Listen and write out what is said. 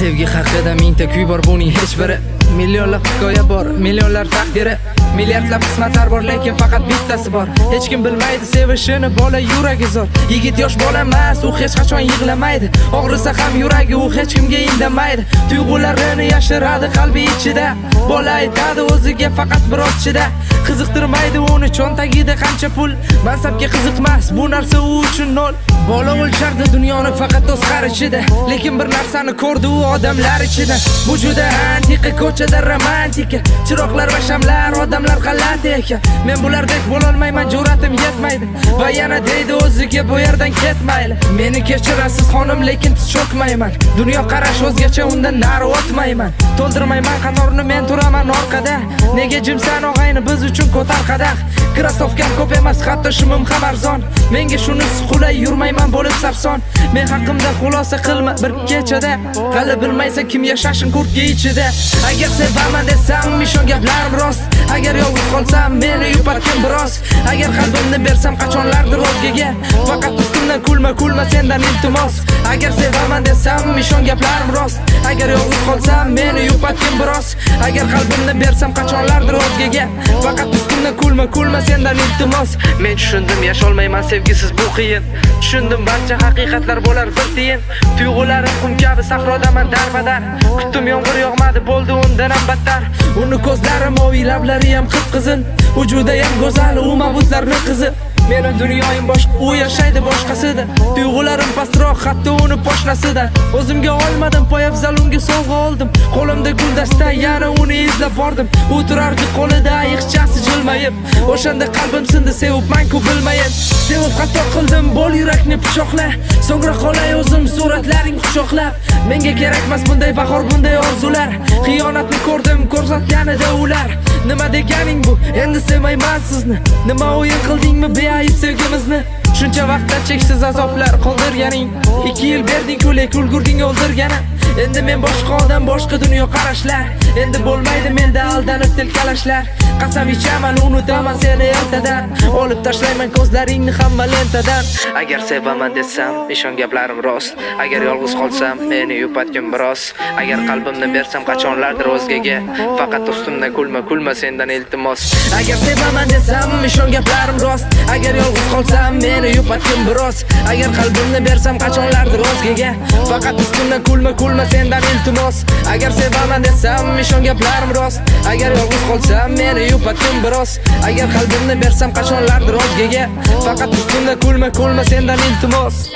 Sevgi haqida mingta kuy bor, buning hech biri. Millionlab hikoya bor, millionlar taqdiri. Milliardlab qismatlar bor, lekin faqat bittasi bor. Hech kim bilmaydi sevishini, bola yuragi zor. Yigit yosh bola emas, u hech qachon yig'lamaydi. Og'risa ham yuragi, u hech kimga indamaydi. Tuyg'ularini yashiradi qalbi ichida. Bola aytadi o'ziga, faqat biroz chida. Qiziqtirmaydi uni cho'ntagida qancha pul. Mansabga qiziqmas, bu narsa u uchun nol. Bola o'lchardi dunyoni faqat o'z qarichida. Lekin bir narsani ko'rdi u odamlar ichida. Bu juda antiqa, ko'chada romantika. Chiroqlar va shamlar, odamlar g'alati ekan. Men bulardek bo'lolmayman, jur'atim yetmaydi. Va yana deydi o'ziga, bu yerdan ketmayli. Meni kechirasiz, xonim, lekin tiz cho'kmayman. Dunyo qarash o'zgacha, undan nari o'tmayman. To'ldirmayman qatorni, men turaman orqada. Nega jimsan, og'ayni, biz uchun ko'tar qadah. Krossovkam ko'p emas, hatto shimim ham arzon. Menga shunisi qulay, yurmayman bo'lib sarson. Men haqimda xulosa qilma bir kechada. Hali bilmaysan kim yashashin kurtka ichida. Agar sevaman desam, ishon, gaplarim rost. Agar yolg'iz qolsam, meni yupatgin biroz. Agar qalbimni bersam qachonlardir o'zgaga. Faqat ustimdan kulma, kulma, sendan iltimos. Agar sevaman desam, ishon, gaplarim rost. Agar yolg'iz qolsam, meni yupatgin biroz. Agar qalbimni bersam qachonlardir o'zgaga. Faqat ustimdan kulma, kulma, sendan iltimos. Men tushundim, yasholmayman sevgisiz, bu qiyin. Tushundim, barcha haqiqatlar bo'lar bir tiyin. Tuyg'ularim qum kabi, sahrodaman darbadar. Kutdim, yomg'ir yog'madi, bo'ldi undan ham battar. Uni ko'zlari moviy, lablari ham qip-qizil. U judayam go'zal, u ma'budlarning qizi. Meni dunyoyim boshqa, u yashaydi boshqasida. Tuyg'ularim pastroq, hatto uni poshnasidan. O'zimga olmadim poyabzal, unga sovg'a oldim. Qo'limda guldasta, yana uni izlab bordim. U turardi qo'lida ayiqchasi jilmayib. O'shanda qalbim sindi, sevibman-ku bilmayib. Sevib xato qildim, bo'l yurakni pichoqla. So'ngra qolay o'zim suratlaring quchoqlab. Menga kerakmas bunday bahor, bunday orzular. Xiyonatni ko'rdim ko'rsatganida ular. Nima deganing bu? Endi sevmayman sizni. Nima, o'yin qildingmi beayb sevgimizni? Shuncha vaqtda cheksiz azoblar qoldirganing. 2 yil berding-ku, lekin ulgurding o'ldirgani. Endi men boshqa odam, boshqa dunyo qarashlar. Endi bo'lmaydi menda aldanib tilkalashlar. Qasam ichaman, unutaman seni ertadan. Olib tashlayman ko'zlaringni hamma lentadan. Agar sevaman desam, ishon, gaplarim rost. Agar yolg'iz qolsam, meni yupatgin biroz. Agar qalbimni bersam qachonlardir o'zgaga. Faqat ustimdan kulma, kulma, sendan iltimos. Agar sevaman desam, ishon, gaplarim rost. Agar yolg'iz qolsam, meni yupatgin biroz. Agar qalbimni bersam qachonlardir o'zgaga. Faqat ustimdan kulma, kulma, sendan iltimos. Agar sevaman desam, ishon, gaplarim rost. Agar yolg'iz qolsam, meni yupatgin biroz. Agar qalbimni bersam qachonlardir o'zgaga. Faqat ustimdan kulma, kulma, sendan iltimos.